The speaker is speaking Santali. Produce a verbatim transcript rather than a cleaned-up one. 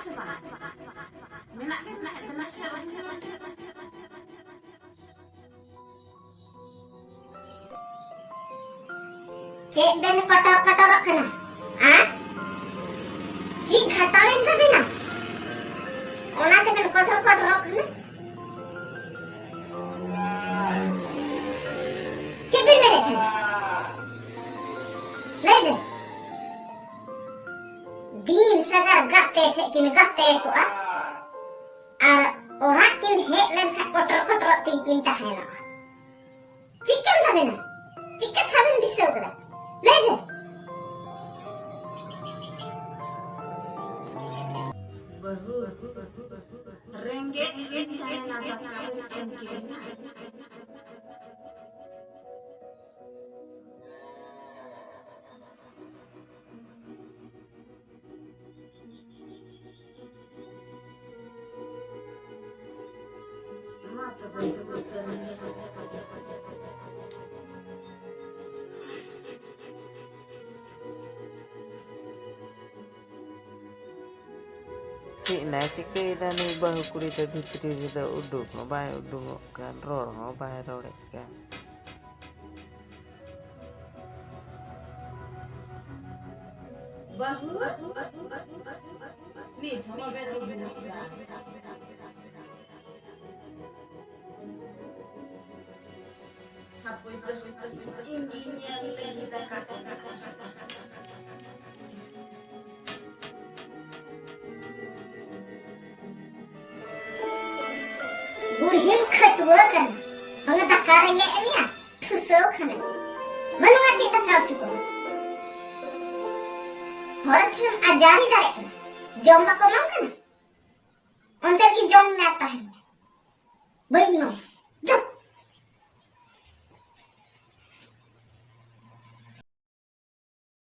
ᱥᱮ ᱵᱟᱝ? ᱢᱮᱱᱟᱜ ᱜᱮ ᱢᱮᱱᱟᱜ ᱜᱮ, ᱫᱮᱞᱟ ᱥᱮ ᱵᱟᱝ? ᱪᱮᱫ ᱵᱮᱱ ᱠᱚᱴᱚᱨ ᱠᱚᱴᱚᱨᱚᱜ ᱠᱟᱱᱟ? ᱟ? ᱪᱮᱫ ᱜᱷᱟᱴᱟᱣᱮᱱ ᱛᱟᱵᱮᱱᱟ? ᱚᱱᱟ ᱛᱮᱵᱮᱱ ᱠᱚᱴᱚᱨ ᱠᱚᱴᱚᱨᱚᱜ ᱠᱟᱱᱟ? ᱪᱮᱫ ᱵᱮᱱ ᱢᱮᱱᱮᱫ ᱛᱟᱦᱮᱱᱟ? ᱞᱟᱹᱭ ᱵᱮᱱ᱾ ᱫᱤᱱ ᱥᱟᱜᱟᱨ ᱜᱟᱛᱮ ᱴᱷᱮᱡ ᱠᱤᱱ ᱜᱟᱛᱮ ᱠᱚᱜᱼᱟ, ᱟᱨ ᱚᱲᱟᱜ ᱠᱤᱱ ᱦᱮᱡ ᱞᱮᱱᱠᱷᱟᱱ ᱠᱚᱴᱚᱨ ᱠᱚᱴᱚᱨᱚᱜ ᱛᱮᱜᱮ ᱠᱤᱱ ᱛᱟᱦᱮᱱᱟ᱾ ᱪᱮᱫ ᱠᱟᱱ ᱛᱟᱵᱮᱱᱟ? ᱪᱮᱫ ᱠᱟᱛᱷᱟ ᱵᱮᱱ ᱫᱤᱥᱟᱹᱣ ᱠᱟᱫᱟ? ᱞᱟᱹᱭ ᱵᱮᱱ᱾ ᱵᱟᱹᱦᱩ, ᱨᱮᱸᱜᱮᱡ ᱨᱤᱧ ᱛᱟᱦᱮᱱᱟ, ᱫᱟᱠᱟ ᱵᱮᱱ ᱮᱢ ᱠᱮᱫᱟ᱾ ᱢᱟ ᱛᱚᱵᱮ, ᱛᱚᱵᱮ ᱠᱟᱹᱢᱤ᱾ ᱪᱮᱫ ᱱᱟᱭ ᱪᱤᱠᱟᱹᱭᱮᱫᱟ ᱱᱩᱭ ᱵᱟᱹᱦᱩ ᱠᱩᱲᱤ ᱫᱚ? ᱵᱷᱤᱛᱨᱤ ᱨᱮᱫᱚ ᱩᱰᱩᱠ ᱦᱚᱸ ᱵᱟᱭ ᱩᱰᱩᱠᱚᱜ ᱠᱟᱱ, ᱨᱚᱲ ᱦᱚᱸ ᱵᱟᱭ ᱨᱚᱲᱮᱫ ᱠᱟᱱ᱾ ᱵᱟᱹᱦᱩ, ᱱᱤᱛ ᱦᱚᱸ ᱵᱟᱵᱮᱱ ᱩᱰᱩᱠᱚᱜ ᱠᱟᱱ᱾ ᱦᱟᱯᱳᱭ ᱛᱚ, ᱤᱧ ᱜᱤᱧ ᱧᱮᱞ ᱞᱮᱜᱮ ᱫᱟᱠᱟ ᱠᱚ ᱫᱟᱠᱟ ᱥᱟᱠᱟ᱾ ᱵᱩᱲᱦᱤᱢ ᱠᱷᱟᱹᱴᱩᱣᱟᱹ ᱠᱟᱱᱟ, ᱵᱟᱝᱟ ᱫᱟᱠᱟ ᱨᱮᱸᱜᱮᱡ ᱮ ᱢᱮᱭᱟ, ᱴᱷᱩᱥᱟᱹᱣ ᱠᱷᱟᱱᱮᱢ᱾ ᱵᱟᱹᱱᱩᱜᱼᱟ ᱪᱮᱫ ᱫᱟᱠᱟ ᱩᱛᱩ ᱠᱚ᱾ ᱦᱚᱲ ᱴᱷᱮᱱ ᱟᱡᱟᱨᱤ ᱫᱟᱲᱮᱜ ᱠᱟᱱᱟ, ᱡᱚᱢ ᱵᱟᱠᱚ ᱮᱢᱟᱢ ᱠᱟᱱᱟ᱾ ᱚᱱᱛᱮ ᱨᱮᱜᱮ ᱡᱚᱢ ᱢᱮ ᱟᱨ ᱛᱟᱦᱮᱱ ᱢᱮ᱾ ᱵᱟᱹᱧ ᱮᱢᱟᱢᱟ᱾